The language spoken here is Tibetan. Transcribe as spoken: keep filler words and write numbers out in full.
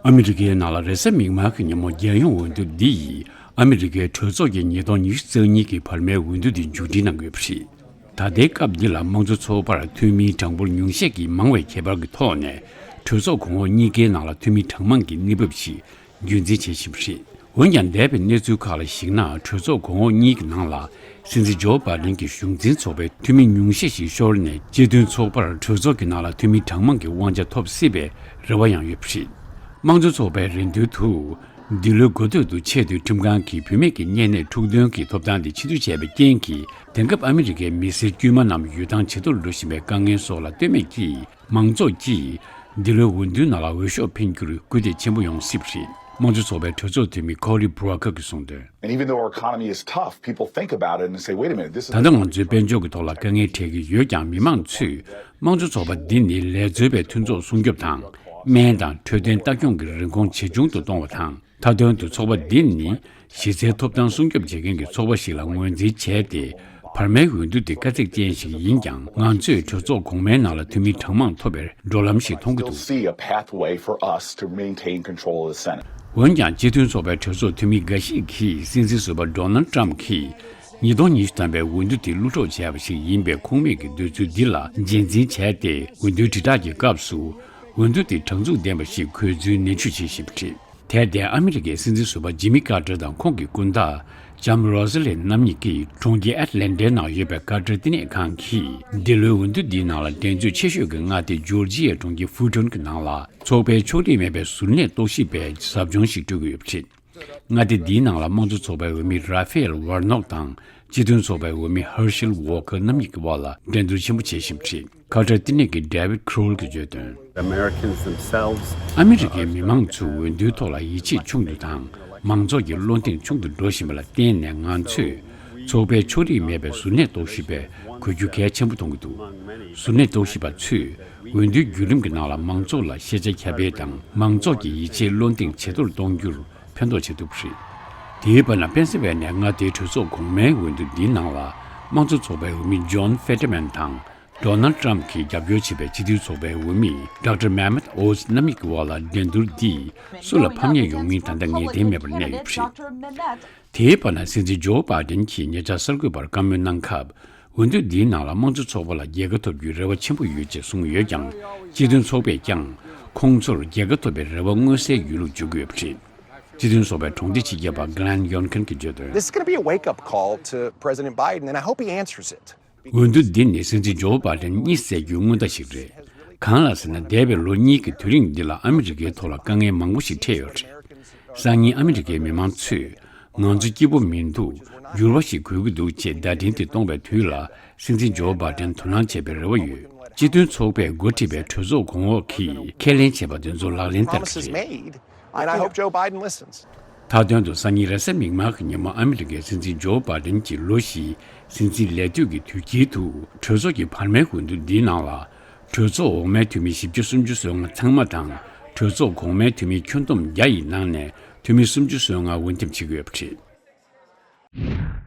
ཨ་མི་རི་ཀའི་ནང་ལ་རེས་གཟའ་མིག་དམར་གྱི་ཉིན་མོ་རྒྱལ་ཡོངས་འོས་བསྡུ་འདི་ཡིས་ཨ་མི་རི་ཀའི་གྲོས་ཚོགས་ཀྱི་ཉིས་སྟོང་ཉི་ཤུ་རྩ་གཉིས་ཀྱི་བར་མའི་འོས་བསྡུ་འདི་མཇུག་སྒྲིལ་གནང་དགོས་པ་རེད། ད་ལྟའི་སྐབས་འདི་ལ་དམངས་གཙོ་ཚོགས་པར་འཐུས་མིའི་གྲངས་འབོར་ཉུང་ཤས་ཀྱིས་མང་བའི་ཁྱད་པར་གྱི་ཐོག་ནས་གྲོས་ཚོགས་གོང་འོག་གཉིས་ཀའི་ནང་ལ་འཐུས་མི་གྲངས་མང་གི་གནས་བབ་ཞིག་རྒྱུན་འཛིན་བྱེད་བཞིན་པ་རེད། འོན་ཀྱང་འདས་པའི་གནས་ཚུལ་ཁག་ལ་གཞིགས་ན་གྲོས་ཚོགས་གོང་འོག་གཉིས་ཀྱི་ནང་ལ་སྲིད་འཛིན་ཇོ་བྷའི་ཌེན་གྱི་གཞུང་འཛིན་ཚོགས་པའི་འཐུས་མི་ཉུང་ཤས་ཤིག་ཤོར་ནས་སྤྱི་མཐུན་ཚོགས་པར་གྲོས་ཚོགས་ཀྱི་ནང་ལ་འཐུས་མི་གྲངས་མང་གི་དབང་ཆ་ཐོབ་སྲིད་པའི་རེ་བ་ཡང་ཡོད་པ་རེད། དམངས་གཙོ་ཚོགས་པའི་རེ་འདུན་དུ། འདི་ལོའི་འགོ་སྟོད་དུ་ཆེས་མཐོའི་ཁྲིམས་ཁང་གིས་བུད་མེད་ཀྱི་གཉན་ནད་འཁྲུག་དོན་གྱི་ཐོབ་ཐང་དེ་ཕྱིར་བསྡུ་བྱས་པའི་རྐྱེན་གྱིས། དེང་སྐབས་ཨ་མི་རི་ཀའི་མི་སེར་དཀྱུས་མ་རྣམས་ཡུལ་ཐང་ཇེ་མཐོར་འགྲོ་བཞིན་པའི་དཀའ་ངལ་སོགས་ལ་ལྟོས་མེད་ཀྱིས། མང་ཚོགས་ཀྱིས་འདི་ལོའི་འོས་བསྡུའི་ནང་ལ་འོས་ཤོག་འཕེན་རྒྱུར་སྐུལ་འདེད་ཆེན་པོ་ཡོང་སྲིད་པ་རེད། དམངས་གཙོ་ཚོགས་པའི་གྲོས་ཚོགས་འཐུས་མི་ཁོ་རི་བྷུ་རོ་ཁར་གྱིས་གསུངས་དོན། And even though our economy is tough, people think about it and say, "Wait a minute, this is" ད་ལྟ་ང་ཚོའི་དཔལ་འབྱོར་གྱི་ཐོག་ལ་དཀའ་ངལ་འཕྲད་ཀྱི་ཡོད་ཀྱང་། མི་མང་ཚོས་དམངས་གཙོ་ཚོགས་པ་འདི་ནི་ལས་རྩོལ་བའི་མཐུན་ཚོགས་སྲུང་སྐྱོབ་དང་། སྨན་དང་འཕྲོད་བསྟེན་ལྟ་སྐྱོང་གི་རིན་གོང་ཇེ་ཆུང་དུ་གཏོང་བ་དང་། མཐའ་དོན་དུ་ཚོགས་པ་འདི་ནི་གཞི་རྩའི་ཐོབ་ཐང་སྲུང་སྐྱོབ་བྱེད་མཁན་གྱི་ཚོགས་པ་ཞིག་ལ་ངོས་འཛིན་བྱས་ཏེ། བར་མའི་འོས་བསྡུ་དེ་དཀའ་ཚེགས་ཅན་ཞིག་ཡིན་ཀྱང་། ང་ཚོས་གྲོས་ཚོགས་གོང་མའི་ནང་ལ་འཐུས་མི་གྲངས་མང་ཐོབ་པའི་འགྲོ་ལམ་ཞིག་མཐོང་གི་འདུག། Still see a pathway for us to maintain control of the Senate. འོན་ཀྱང་། སྤྱི་མཐུན་ཚོགས་པའི་གྲོས་ཚོགས་འཐུས་མི་འགའ་ཞིག་གིས་སྲིད་འཛིན་ཟུར་པ་ཌོ་ནལ་ཏྲམ་གྱིས་ཉིས་སྟོང་ཉི་ཤུ་ཐམ་པའི་འོས་བསྡུ་དེ་བློ་འཕྲོག་བྱས་པ་ཞིག་ཡིན་པའི་ཁུངས་མེད་ཀྱི་འདོད་ཚུལ་འདི་ལ་རྗེས་འཛིན་བྱས་ཏེ། འོས་བསྡུའི་དྲིལ་བསྒྲགས་ཀྱི་སྐབས་སུ་འོས་བསྡུ་དེ་དྲང་ཚུགས་ལྡན་པ་ཞིག་དགོས་ཚུལ་ནན་བརྗོད་བྱེད་བཞིན་པ་རེད། དེར་བརྟེན། ཨ་མི་རི་ཀའི་སྲིད་འཛིན་ཟུར་པ་ཇི་མི་ཀར་ཏར་དང་ཁོང་གི་སྐུ་ཟླ་ལྕམ་རོ་ཟི་ལིན་རྣམ་གཉིས་ཀྱིས་གྲོང་ཁྱེར་ཨེཊ་ལན་ཏའི་ནང་ཡོད་པའི་ཀར་ཏར་བསྟི་གནས་ཁང་གིས། འདི་ལོའི་འོས་བསྡུ་འདིའི་ནང་ལ་འགྲན་རྩོད་ཆེ་ཤོས་ཀྱི་མངའ་སྡེ་ཇོར་ཇི་ཡའི་གྲོང་ཁྱེར་ཧྥུ་ཊོན་གྱི་ནང་ལ། ཚོགས་པའི་ཕྱོགས་རིས་མེད་པའི་གཟུར་གནས་རྟོག་ཞིབ་པས་ཟབ་སྦྱོང་ཞིག་སྤྲོད་ཀྱི་ཡོད་པ་རེད། མངའ་སྡེ་འདིའི་ནང་ལ་དམངས་གཙོ་ཚོགས་པའི་འོས་མི་ར་ཧྥེལ་ཝར་ནོག་དང་། སྤྱི་མཐུན་ཚོགས་པའི་འོས་མི་ཧར་ཤེལ་ཝོ་ཁར་རྣམ་གཉིས་ཀྱི་དབར་ལ་འགྲན་བསྡུར་ཆེན་པོ་བྱེད་བཞིན་པ་རེད། ཀར་ཏར་བསྟི་གནས་ཀྱི་ཌེ་ཝིད་ཁྲོལ་གྱིས་བརྗོད་དོན། Americans themselves ཨ་མི་རི་ཀའི་མི་མང་ཚོས་འོས་བསྡུའི་ཐོག་ལ་ཡིད་ཆེས་ཆུང་དུ་དང་། མང་ཚོགས་ཀྱི་བློ་གདེང་ཆུང་དུ་འགྲོ་བཞིན་པ་ལ་བརྟེན་ནས། ང་ཚོས་ཚོགས་པའི་ཕྱོགས་རིས་མེད་པའི་གཟུར་གནས་རྟོག་ཞིབ་པས་གོ་རྒྱུ་གལ་ཆེན་པོ་མཐོང་གི་འདུག། གཟུར་གནས་རྟོག་ཞིབ་པ་ཚོས་འོས་བསྡུའི་བརྒྱུད་རིམ་གྱི་ནང་ལ་མང་ཚོགས་ལ་ཤེས་བྱ་ཁྱབ་སྤེལ་དང་། མང་ཚོགས་ཀྱི་ཡིད་ཆེས་བློ་གདེང་ཇེ་མཐོར་གཏོང་རྒྱུར་ཕན་ཐོགས་བྱེད་ཐུབ་པ་རེད། དེའི་བར་ན། པེན་སི་ཝེ་ནི་ཡའི་མངའ་སྡེའི་གྲོས་ཚོགས་གོང་མའི་འོས་བསྡུ་འདིའི་ནང་ལ། དམངས་གཙོ་ཚོགས་པའི་འོས་མི་ཇོན་ཕེ་ཏེ་མན་དང་། ཌོ་ནལ་ཏྲམ་གྱིས་རྒྱབ་སྐྱོར་བྱེད་པའི་སྤྱི་འཐུས་ཚོགས་པའི་འོས་མི་ཌོག་ཊར་མེ་མེད་ཨོ་ཛི་རྣམ་གཉིས་ཀྱི་དབར་ལ་འགྲན་བསྡུར་འདིས་སུ་ལ་ཕམ་ཉེས་ཡོང་མིན་ད་ལྟ་ངེས་གཏན་མེད་པར་གནས་ཡོད་པ་རེད། དེའི་བར་ན། སྲིད་འཛིན་ཇོ་བྷའི་ཌེན་གྱིས་ཉེ་ཆར་གསར་འགོད་པར་བཀའ་མོལ་གནང་སྐབས། འོས་བསྡུ་འདིའི་ནང་ལ་དམངས་གཙོ་ཚོགས་པ་ལ་རྒྱལ་ཁ་ཐོབ་རྒྱུའི་རེ་བ་ཆེན་པོ་ཡོད་ཅེས་གསུངས་ཡོད་ཀྱང་། སྤྱི་མཐུན་ཚོགས་པས་ཀྱང་ཁོང་ཚོར་རྒྱལ་ཁ་ཐོབ་པའི་རེ་བ་མངོན་གསལ་ཡོད་ལུགས་བརྗོད་ཀྱི་ཡོད་པ་རེད། སྤྱི་མཐུན་ཚོགས་པའི་གྲོང་སྡེ་སྤྱི་ཁྱབ་པ་གྷི་ལན་ཡོན་ཁན་གྱིས་བརྗོད་དོན། This is going to be a wake-up call to President Biden, and I hope he answers it. འོས་བསྡུ་འདི་ནི་སྲིད་འཛིན་ཇོ་བྷའི་ཌེན་གཉིད་སད་རྒྱུའི་སྔོན་བརྡ་ཞིག་རེད། གང་ལགས་ཟེར་ན། འདས་པའི་ལོ་གཉིས་ཀྱི་དུས་རིང་འདི་ལ་ཨ་མི་རི་ཀའི་ཐོག་ལ་དཀའ་ངལ་མང་པོ་ཞིག་འཕྲད་ཡོད་རེད། སང་ཉིན་ཨ་མི་རི་ཀའི་མི་མང་ཚོས། ང་ཚོ་སྐྱིད་པོ་མི་འདུག། འགྱུར་བ་ཞིག་དགོས་ཀྱི་འདུག་ཅེས་བརྡ་འཕྲིན་དེ་གཏོང་བའི་དུས་ལ། སྲིད་འཛིན་ཇོ་བྷའི་ཌེན་དོ་སྣང་བྱེད་པའི་རེ་བ་ཡོད། སྤྱི་མཐུན་ཚོགས་པས་འགོ་ཁྲིད་པའི་གྲོས་ཚོགས་གོང་འོག་གིས་ཁས་ལེན་བྱས་པ་དེ་ཚོ་ལག་ལེན་བསྟར་གྱི་རེད། And I hope Joe Biden listens. མཐའ་དོན་དུ། སང་ཉིན་རེས་གཟའ་མིག་དམར་གྱི་ཉིན་མོ། ཨ་མི་རི་ཀའི་སྲིད་འཛིན་ཇོ་བྷའི་ཌེན་གྱི་ལོ་བཞིའི་སྲིད་འཛིན་ལས་དུས་ཀྱི་དུས་དཀྱིལ་དུ། གྲོས་ཚོགས་ཀྱི་བར་མའི་འོས་བསྡུ་འདིའི་ནང་ལ། གྲོས་ཚོགས་འོག་མའི་འཐུས་མི་བཞི་བཅུ་སུམ་ཅུ་སོ་ལྔ་ཚང་མ་དང་། གྲོས་ཚོགས་གོང་མའི་འཐུས་མི་ཁྱོན་བསྡོམས་བརྒྱ་ཡི་ནང་ནས་འཐུས་མི་སུམ་ཅུ་སོ་ལྔ་འོས་འདེམས་བྱེད་ཀྱི་ཡོད་པ་རེད།